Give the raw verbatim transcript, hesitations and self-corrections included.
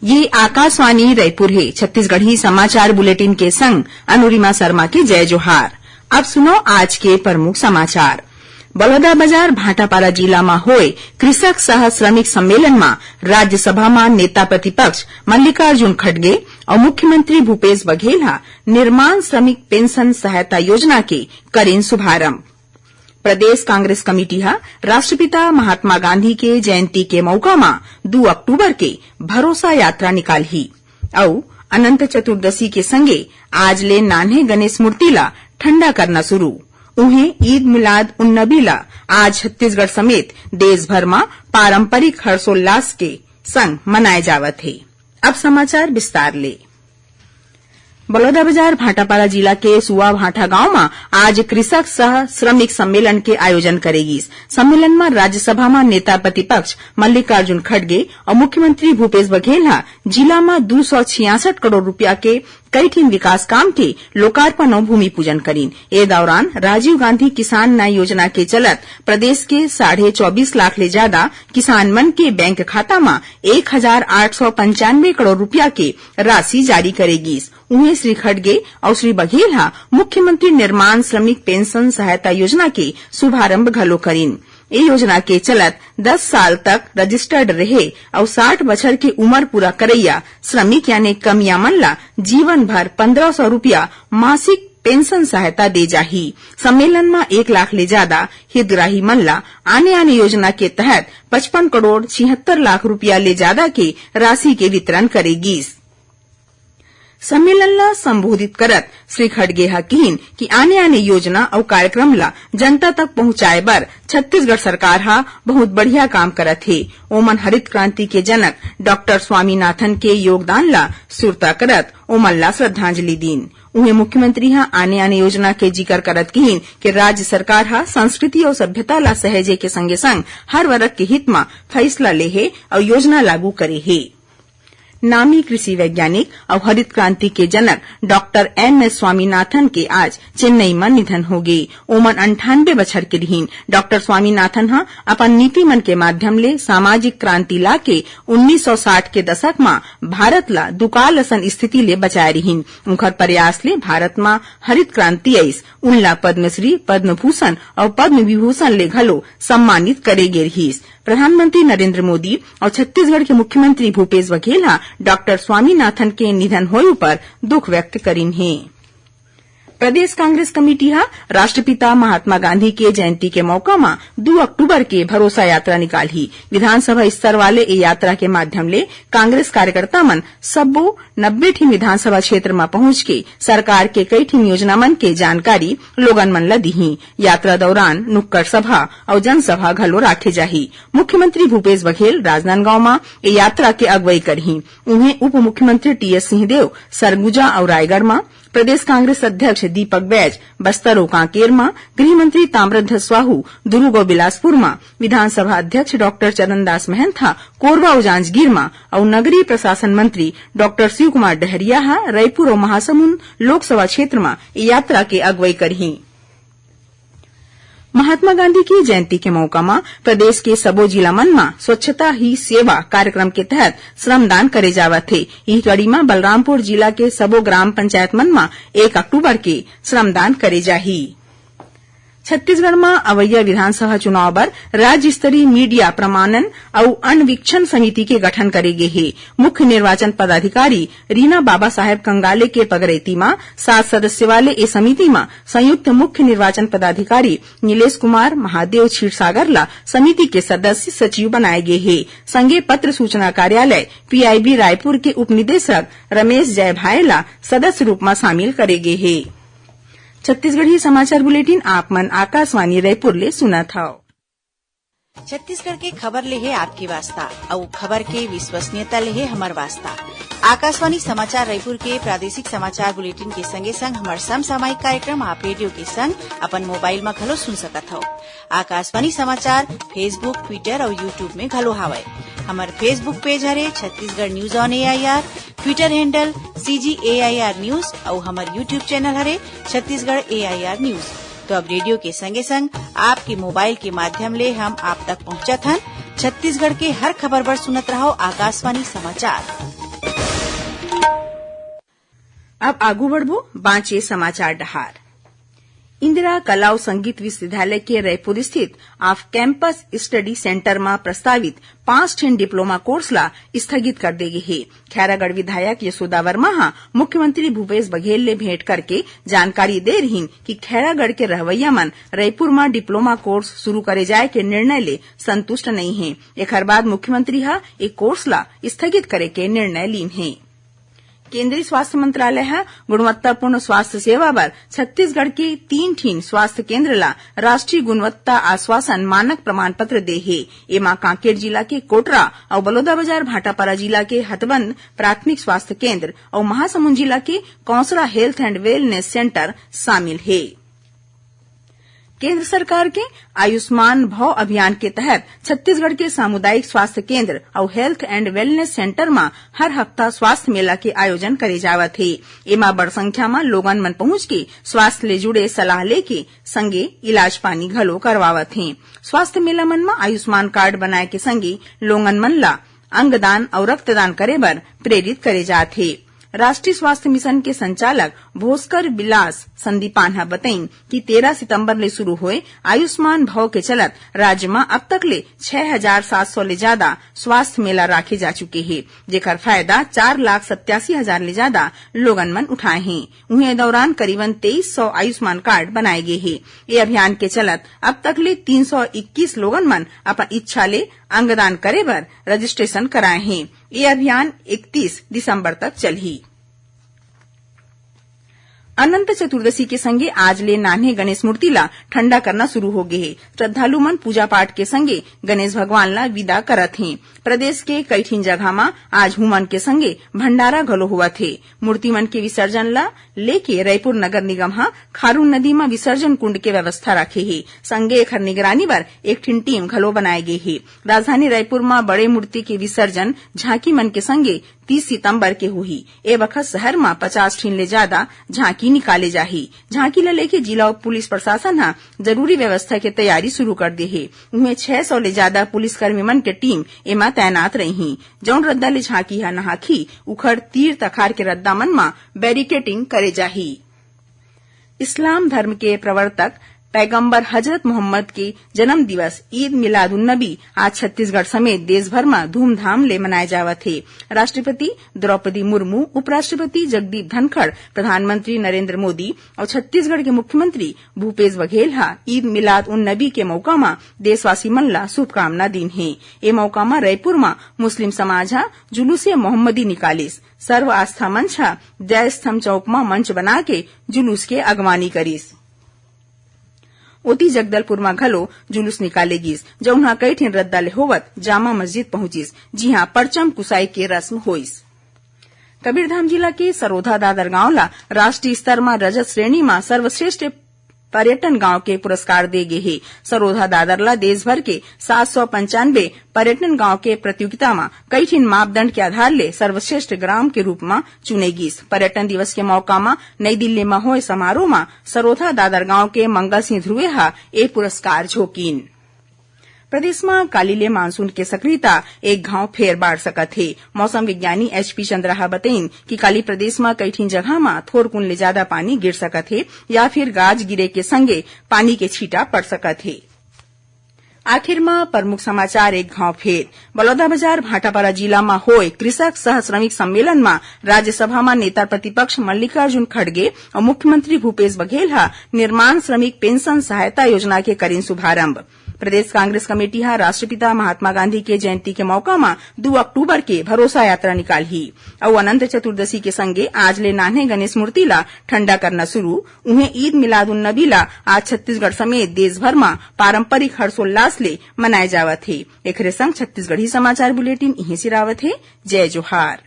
ये आकाशवाणी रायपुर हे। छत्तीसगढ़ी समाचार बुलेटिन के संग अनुरिमा शर्मा के जय जोहार। अब सुनो आज के प्रमुख समाचार। बलौदाबाजार भाटापारा जिला म होए कृषक सह श्रमिक सम्मेलन म राज्यसभा म नेता प्रतिपक्ष मल्लिकार्जुन खड़गे अउ मुख्यमंत्री भूपेश बघेल ह निर्माण श्रमिक पेंशन सहायता योजना के करिन शुभारंभ। प्रदेश कांग्रेस कमेटी ह राष्ट्रपिता महात्मा गांधी के जयंती के मउका म दू अक्टूबर के भरोसा यात्रा निकालही अउ अनंत चतुर्दशी के संगे आज ले नान्हे गणेश मूर्ति ला ठंडा करना शुरू। उहें, ईद मिलाद उन नबी ला आज छत्तीसगढ़ समेत देश भर म पारंपरिक हर्षोल्लास के संग मनाए जावत हे। अब समाचार विस्तार ले। बलौदाबाजार भाटापारा जिला के सुआ भाटा गांव म आज कृषक सह श्रमिक सम्मेलन के आयोजन करे गिस। सम्मेलन म राज्यसभा म नेता प्रतिपक्ष मल्लिकार्जुन खड़गे अउ मुख्यमंत्री भूपेश बघेल ह जिला म दू सौ छियासठ करोड़ रुपया के कई ठिन विकास काम के लोकार्पण अउ भूमि पूजन करिन। ए दौरान राजीव गांधी किसान न्याय योजना के चलत प्रदेश के साढ़े चौबीस लाख ले ज्यादा किसान मन के बैंक खाता म एक हजार आठ सौ पंचानवे करोड़ रुपया के राशि जारी करे गिस। उहें, श्री खड़गे अउ श्री बघेल ह मुख्यमंत्री निर्माण श्रमिक पेंशन सहायता योजना के शुभारंभ घलो करिन। ए योजना के चलत दस साल तक रजिस्टर्ड रहे अउ साठ बछर के उमर पूरा करइया श्रमिक यानी कमिया मन ला जीवन भर पन्द्रह सौ रुपया मासिक पेंशन सहायता दे जाही। सम्मेलन म एक लाख ले जादा हितग्राही मन ला आने-आने योजना के तहत पचपन करोड़ छिहत्तर लाख रुपया ले जादा के राशि के वितरण करे गिस। सम्मेलन ला संबोधित करत श्री खड़गे ह किहिन कि आने-आने योजना अउ कार्यक्रम ला जनता तक पहुंचाए बर छत्तीसगढ़ सरकार ह बहुत बढ़िया काम करत हे। ओमन हरित क्रांति के जनक डॉक्टर स्वामीनाथन के योगदान ला सुरता करत ओमन ला श्रद्धांजलि दीन। उहें, मुख्यमंत्री ह आने-आने योजना के जिकर करत किहिन कि राज्य सरकार ह संस्कृति अउ सभ्यता ला सहेजे के संगे-संग हर वर्ग के हित म फैसला ले हे अउ योजना लागू करे हे। नामी कृषि वैज्ञानिक अउ हरित क्रांति के जनक डॉक्टर एम एस स्वामीनाथन के आज चेन्नई म निधन होगे। ओमन अंठानबे बछर के रिहिन। डॉक्टर स्वामीनाथन ह अपन नीति मन के माध्यम ले सामाजिक क्रांति लाके उन्नीस सौ साठ के दशक म भारत ला दुकाल असन स्थिति ले बचाए रिहिन। उंखर प्रयास ले भारत म हरित क्रांति आइस। उनला पद्मश्री, पद्म भूषण अउ पद्म विभूषण ले घलो सम्मानित करे गे रिहिस। प्रधानमंत्री नरेंद्र मोदी अउ छत्तीसगढ़ के मुख्यमंत्री भूपेश बघेल ह डॉक्टर स्वामीनाथन के निधन होए उपर दुख व्यक्त करिन हे। प्रदेश कांग्रेस कमेटी ह राष्ट्रपिता महात्मा गांधी के जयंती के मौका म दू अक्टूबर के भरोसा यात्रा निकालही। विधानसभा स्तर वाले ए यात्रा के माध्यम ले कांग्रेस कार्यकर्ता मन सब्बो नब्बे ठिन विधानसभा क्षेत्र म पहुंच के सरकार के कई ठिन योजना मन के जानकारी लोगन मन ल दिही। यात्रा दौरान नुक्कड़ सभा अउ जनसभा घलो राखे जाही। मुख्यमंत्री भूपेश बघेल राजनांदगांव म ए यात्रा के अगुवई करही। उहें, उप मुख्यमंत्री टी एस सिंहदेव सरगुजा अउ रायगढ़ म, प्रदेश कांग्रेस अध्यक्ष दीपक बैज बस्तर अउ कांकेर म, गृह मंत्री ताम्रध्वज साहू दुरूग अउ बिलासपुर म, विधानसभा अध्यक्ष डॉक्टर चरणदास महंत ह कोरबा अउ जांजगीर म अउ नगरीय प्रशासन मंत्री डॉक्टर शिव कुमार डहरिया ह रईपुर अउ महासमुंद लोकसभा क्षेत्र म ए यात्रा के अगुवई करही। महात्मा गांधी की जयंती के मौका म प्रदेश के सबो जिला मन म स्वच्छता ही सेवा कार्यक्रम के तहत श्रमदान करे जावत हे। इही कड़ी म बलरामपुर जिला के सबो ग्राम पंचायत मन म एक अक्टूबर के श्रमदान करे जाही। छत्तीसगढ़ म अवइया विधानसभा चुनाव बर राज्य स्तरीय मीडिया प्रमाणन अउ अनवीक्षण समिति के गठन करे गे हे। मुख्य निर्वाचन पदाधिकारी रीना बाबा साहेब कंगाले के पगरैती म सात सदस्य वाले ए समिति म संयुक्त मुख्य निर्वाचन पदाधिकारी नीलेश कुमार महादेव क्षीरसागर ला समिति के सदस्य सचिव बनाए गे हे। संगे पत्र सूचना कार्यालय, पीआईबी रायपुर के उपनिदेशक रमेश जयभाय ला सदस्य रूप म शामिल करे गे हे। छत्तीसगढ़ी समाचार बुलेटिन आप मन आकाशवाणी रायपुर ले सुनत हव। छत्तीसगढ़ के खबर ले हे आपके वास्ता, अउ खबर के विश्वसनीयता ले हे हमर वास्ता। आकाशवाणी समाचार रायपुर के प्रादेशिक समाचार बुलेटिन के संगे संग हमर समसामयिक कार्यक्रम आप रेडियो के संग अपन मोबाइल म घलो सुन सकत हव। आकाशवाणी समाचार Facebook, Twitter अउ YouTube में घलो हावय। हमर Facebook पेज हरे Chhattisgarh news on AIR, Twitter handle CG AIR news अउ हमर YouTube चैनल हरे छत्तीसगढ़ एआईआर न्यूज। तो अब रेडियो के संगे संग आपके मोबाइल के माध्यम ले हम आप तक पहुंचत हन। छत्तीसगढ़ के हर खबर बर सुनत रहव आकाशवाणी समाचार। अब आगू बढ़बो बांचे समाचार डहार। इंदिरा कला अउ संगीत विश्वविद्यालय के रायपुर स्थित ऑफ कैंपस स्टडी सेंटर म प्रस्तावित पांच ठिन डिप्लोमा कोर्स ला स्थगित कर दे गे हे। खैरागढ़ विधायक यशोदा वर्मा ह मुख्यमंत्री भूपेश बघेल ले भेंट करके जानकारी दे रिहिन कि खैरागढ़ के रहवैया मन रायपुर म डिप्लोमा कोर्स शुरू करे जाय के निर्णय ले संतुष्ट नइ हे। एखर बाद मुख्यमंत्री ह ए कोर्स ला स्थगित करे के निर्णय लीन हे। केंद्रीय स्वास्थ्य मंत्रालय ह गुणवत्तापूर्ण स्वास्थ्य सेवा बर छत्तीसगढ़ के तीन ठिन स्वास्थ्य केंद्र ला राष्ट्रीय गुणवत्ता आश्वासन मानक प्रमाण पत्र दे हे। एमा कांकेर जिला के कोटरा अउ बलौदाबाजार भाटापारा जिला के हथबंद प्राथमिक स्वास्थ्य केंद्र अउ महासमुंद जिला के कौंसड़ा हेल्थ एंड वेलनेस सेंटर शामिल हे। केंद्र सरकार के आयुष्मान भव अभियान के तहत छत्तीसगढ़ के सामुदायिक स्वास्थ्य केंद्र अउ हेल्थ एंड वेलनेस सेंटर म हर हफ्ता स्वास्थ्य मेला के आयोजन करे जावत हे। एमा बड़ संख्या म लोगन मन पहुंच के स्वास्थ्य ले जुड़े सलाह लेके संगे इलाज पानी घलो करवावत हे। स्वास्थ्य मेला मन म आयुष्मान कार्ड बनाए के संगे लोगन मन ला अंगदान अउ रक्तदान करे बर प्रेरित करे जात हे। राष्ट्रीय स्वास्थ्य मिशन के संचालक भोस्कर बिलास संदीपान ह बतइन कि तेरह सितंबर ले शुरू होए आयुष्मान भव के चलत राज्य म अब तक ले छह हजार सात सौ ले ज्यादा स्वास्थ्य मेला राखे जा चुके हे, जेकर फायदा चार लाख सत्यासी हजार ले ज्यादा लोगन मन उठाए हे। उहें, ए दौरान करीबन तेईस सौ आयुष्मान कार्ड बनाए गे हे। ए अभियान के चलत अब तक ले तीन सौ इक्कीस लोगन मन अपन इच्छा ले अंगदान करे बर रजिस्ट्रेशन कराए हे। ये अभियान इकतीस दिसंबर तक चलही। अनंत चतुर्दशी के संगे आज ले नान्हे गणेश मूर्ति ला ठंडा करना शुरू हो गे हे। श्रद्धालु मन पूजा पाठ के संगे गणेश भगवान ला विदा करत हें। प्रदेश के कई ठिन जगह म आज हूमन के संगे भंडारा घलो होवत हे। मूर्ति मन के विसर्जन ला लेके रायपुर नगर निगम ह खारून नदी म विसर्जन कुंड के व्यवस्था राखे हे। संगे एखर निगरानी बर एक ठिन टीम घलो बनाए गे हे। राजधानी रायपुर म बड़े मूर्ति के विसर्जन झांकी मन के संगे तीस सितंबर के होही। ए बखत शहर म पचास ठिन ले ज्यादा झांकी निकाले जाही। झांकी ल लेके जिला पुलिस प्रशासन ह जरूरी व्यवस्था के तैयारी शुरू कर दे हे। उहें, छह सौ ले ज्यादा पुलिसकर्मी मन के टीम एमा तैनात रही। जौन रद्दा ले झांकी ह नहाखी, उखर तीर तखार के रद्दा मन म बैरिकेडिंग करे जाही। इस्लाम धर्म के प्रवर्तक पैगंबर हजरत मोहम्मद के जन्म दिवस ईद मिलाद उन नबी आज छत्तीसगढ़ समेत देश भर म धूमधाम ले मनाए जावत हे। राष्ट्रपति द्रौपदी मुर्मू, उपराष्ट्रपति जगदीप धनखड़, प्रधानमंत्री नरेंद्र मोदी अउ छत्तीसगढ़ के मुख्यमंत्री भूपेश बघेल ह ईद मिलाद उन नबी के मउका म देशवासी मन ला शुभकामना दीन हे। ए मउका म रायपुर म मुस्लिम समाज ह जुलूस ए मोहम्मदी निकालिस। सर्व आस्था मंच ह जय स्तंभ चौक म मंच बना के जुलूस के अगवानी करिस। ओती जगदलपुर म घलो जुलूस निकाले गिस, जउन ह कई ठिन रद्दा ले होवत जामा मस्जिद पहुंचिस, जिहां परचम कुसाई के रस्म होइस। कबीरधाम जिला के सरोधा दादर गांव ला राष्ट्रीय स्तर म रजत श्रेणी म सर्वश्रेष्ठ पर्यटन गांव के पुरस्कार दे गे हे। सरोधा दादर ला देश भर के सात सौ पंचानवे पर्यटन गांव के प्रतियोगिता म कई ठिन मापदंड के आधार ले सर्वश्रेष्ठ ग्राम के रूप म चुने गिस। पर्यटन दिवस के मौका म नई दिल्ली म होए समारोह म सरोधा दादर गांव के मंगल सिंह ध्रुवे ह ए पुरस्कार झोकिन। प्रदेश म काली ले मानसून के सक्रियता एक घांव फेर बाढ़ सकत हे। मौसम विज्ञानी एच पी चंद्रा ह बतइन कि काली प्रदेश म कई ठिन जगह म थोरकुन ले जादा पानी गिर सकत हे या फिर गाज गिरे के संगे पानी के छींटा पड़ सकत हे। आखिर म प्रमुख समाचार एक घांव फेर। बलौदाबाजार भाटापारा जिला म होए कृषक सह श्रमिक सम्मेलन म राज्यसभा म नेता प्रतिपक्ष मल्लिकार्जुन खड़गे अउ मुख्यमंत्री भूपेश बघेल ह निर्माण श्रमिक पेंशन सहायता योजना के करिन शुभारंभ। प्रदेश कांग्रेस कमेटी ह राष्ट्रपिता महात्मा गांधी के जयंती के मौका म दू अक्टूबर के भरोसा यात्रा निकालही। अउ अनंत चतुर्दशी के संगे आज ले नान्हे गणेश मूर्ति ला ठंडा करना शुरू। उहें, ईद मिलाद उन नबी ला आज छत्तीसगढ़ समेत देश भर म पारंपरिक हर्षोल्लास ले मनाए जावत हे। एखरे संग छत्तीसगढ़ी समाचार बुलेटिन इहें सिरावत हे। जय जोहार।